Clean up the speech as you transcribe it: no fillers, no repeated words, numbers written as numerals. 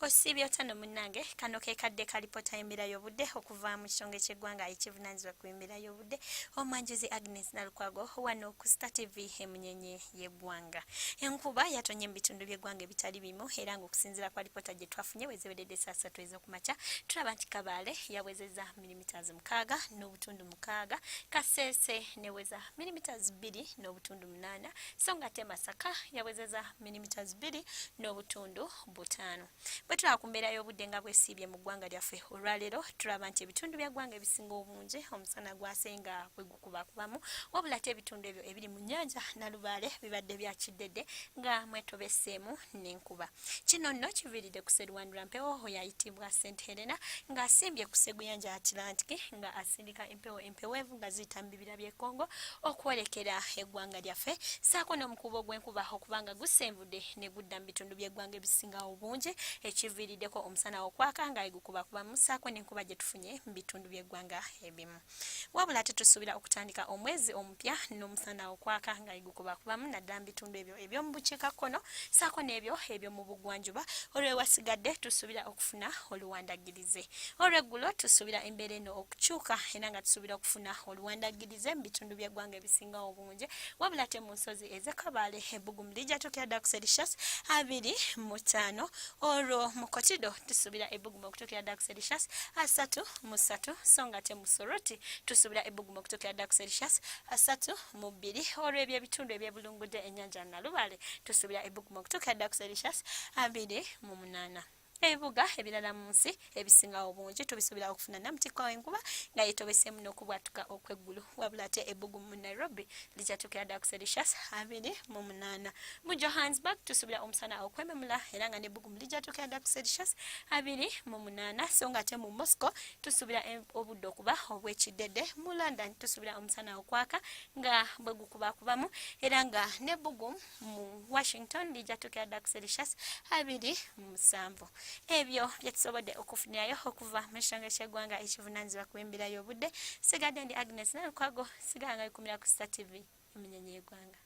Osiibye otya no munnange? Kano ke kadde ka lipoota y'embeera y'obudde okuva mu kitongole ky'eggwanga ekivunaanyizibwa ku embeera y'obudde. Omwanjuzi Agnes Nalukwago wano ku Star TV emunyenye y'eggwanga. Enkuba yatonye mu bitundu by'eggwanga ebitali bimu era ng'okusinziira ku alipoota gye twafunye we ziweredde saa ssatu ez'okumakya tulaba nti Kabaale yawezezza milimitaazi 6.6, Kasese neweza milimitaazi 2.8 so ng'ate Masaka yawezezza milimitaazi 2.5. Bwe tulaba ku mbeera y'obudde nga bwesiibye mu ggwanga lyaffe olwaleero tulaba nti ebitundu bya ggwanga ebisinga obungi omusana gwase nga bwe gukubakubamu wabula ate ebitundu ebyo ebiri mu nnyanja Nalubaale bibadde bya kiddedde nga mwetobeseemu n'enkuba. Kino nno kiviiridde ku Sseruwandula mpewo oyo ayitibwa St Helena ng'asimbye ku sseguyanja Atlantic nga asindika empewo empeweevu nga ziyita mu bibira by'e Congo okwolekera eggwanga lyaffe ssaako n'omukuubo gw'enkuba okuba nga gusenvudde ne gudda mu bitundu by'eggwanga ebisinga obungi ekiviiriddeko omusana okwaka nga egukubakubamu ssaako n'enkuba gye tufunye mu bitundu by'eggwanga ebimu. Wabula ate tusuubira okutandika omwezi omupya n'omusana okwaka nga egukubakubamu naddala mu bitundu ebyo eby'omu bukiikakkono ssaako n'ebyo eby'omu bugwanjuba. Olw'ewasigadde tusuubira okufuna oluwandagirize. Olw'eggulo tusuubira embeera eno okukyuka era nga tusuubira okufuna oluwandagirize mu bitundu by'eggwanga ebisinga obungi wabula ate mu nsozi ez'e Kabale ebbugumu lijja tuukira ddala ku Celsius 25 olwo mu Kotido tusuubira ebbugumu okutuukira ddala ku Celsius 33 so nga ate mu Soroti tusuubira ebbugumu okutuukira ddala ku Celsius 32 olwo ebyo ebitundu ebyebulungudde ennyanja Nalubaale tusuubira ebbugumu okutuukira ddala ku Celsius 28. Ebibuga ebirala mu nsi ebisinga obungi tubisuubira okufuna namutikwa w'enkuba nga yeetobeseemu n'okubwatuka okw'eggulu wabula ate ebbugumu mu Nairobi likyatuukira ddala ku Celsius 28. Mu Johannesburg tusuubira omusana okwememula era nga n'ebbugumu lijatuukira ddala ku Celsius 28 so nga ate mu Moscow tusuubira obudde okuba obw'ekiddedde. Mu London tusuubira omusana okwaka nga bwe gukubakubamu era nga n'ebbugumu mu Washington lijatuukira ddala ku Celsius 27. Ebyo bye tusobodde okufunirayo okuva mu kitongole ky'eggwanga ekivunaanyizibwa ku embeera y'obudde. Sigadde ndi Agnes Nalukwago, sigala nga bikumira ku Star TV emunyenye y'eggwanga.